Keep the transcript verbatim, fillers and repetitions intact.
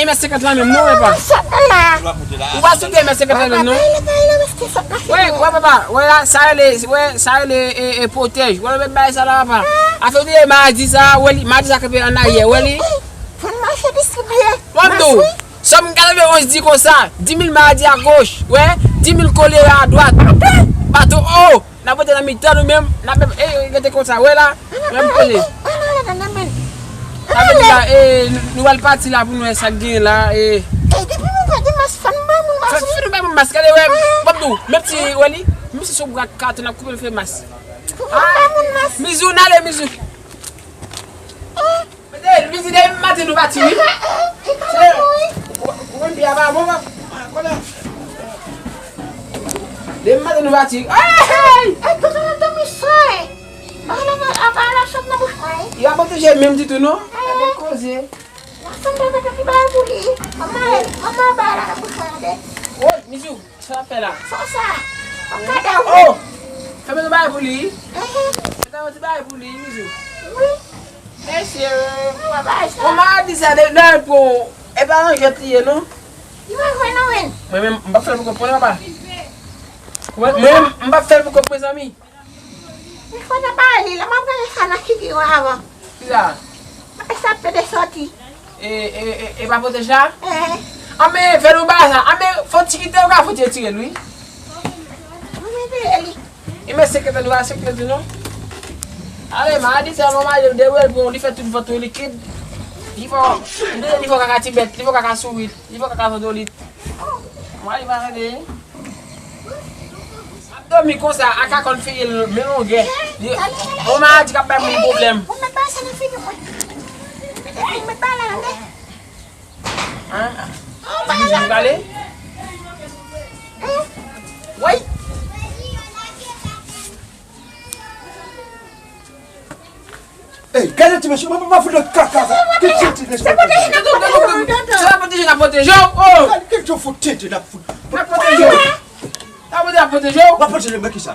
Mèt senkant lan menm non, epa. Ou pa sou de mèt senkant lan menm non. Wè, wè, papa, wè la, sa rele, wè, sa rele, e, e, pwotèj. Wè, mèt bagay sa la, papa. Afè w te ye maladi sa, wè li, maladi sa kanpe an aryè, wè li. Fò n mache distribye. Mwen m di w, Sòm katrevenn onz di konsa, di mil maladi agoch, wè, di mil kolera adwat. Bato, o! N ap rete nan mitan nou menm, n ap menm, e, rete konsa, wè la, menm kote. Sa vle di la, e, nou, nou pral pati la pou nou wè sa k genyen la, e. E, depi nou pa gen mas, fò n ba moun mas, wi. Fò nou ba moun mas, gade, wè, m ap di w, menm si, wè li, menm si se yon bra katon, n ap koupe l fè mas. Fò n ba moun mas. Mizou, n ale, Mizou. Mete, Luizy, depi maten nou pati, wi. Se, ou, ou konn pye a pa bon, pa, pa konnen. Depi maten nou pati. Hey! Ay, kote w ap dòmi sa, e? Bagay la, bagay la sot nan bouch mwen, e. Yo ap pwoteje menm ditou, non? Gade koze. Nan sanm nan, mete ti bagay pou li. Manman, manman, bagay la nan bouch mwen, gade. Woy, Mizou. Sa w ap fè la? Sa sa? An kada wi. Oh! Fè mwen yon bagay pou li. Ehe. Fè mwen yon ti bagay pou li, Mizou. Wi. Mesye. Mwen wè bagay sa. Mwen maladi sa de, de pou. E pa yon jwèt li ye, non. Li pa jwe non, men. Mwen menm, m p ap fè l pou kont mwen, papa. Mwen, mwen menm, m p ap fè l pou kont mwen, zanmi. Li fò nan bagay li, la m ap gade sa nan figi w avan. Kisa? E sa ap pede soti. E, e, e, e pa pwotèj la? Eh. Anben, fè nou bagay sa. Anben, fò ti kite ou ka fò ti retire l, wi. Mwen retire li. E men sekretè nou a sekretè nou. Ale, maladi sa, nou maye l dewe l bon, li fè tout vant ou likid. Li fò, li fò kaka ti bèt, li fò kaka sourit, li fò kaka zodolit. Mwen li pa rete. Ap dòmi konsa, ak a konn feye l, men longè. Li, yon maladi k ap bay moun pwoblèm. Ou met bagay sa nan figi mwen. Ou met bagay la nan nè. An, an. Ti bizou pale. Woy. Ey, gade ti mesye, mwen pa fout nan kaka sa. Ki ti ti mesye. Se pa pwoteje n ap pwoteje w, oh. Gade ki ti fout tete n ap fout. N ap pwoteje w. N ap pwoteje, n ap pwoteje w. W ap pwoteje mwen ki sa?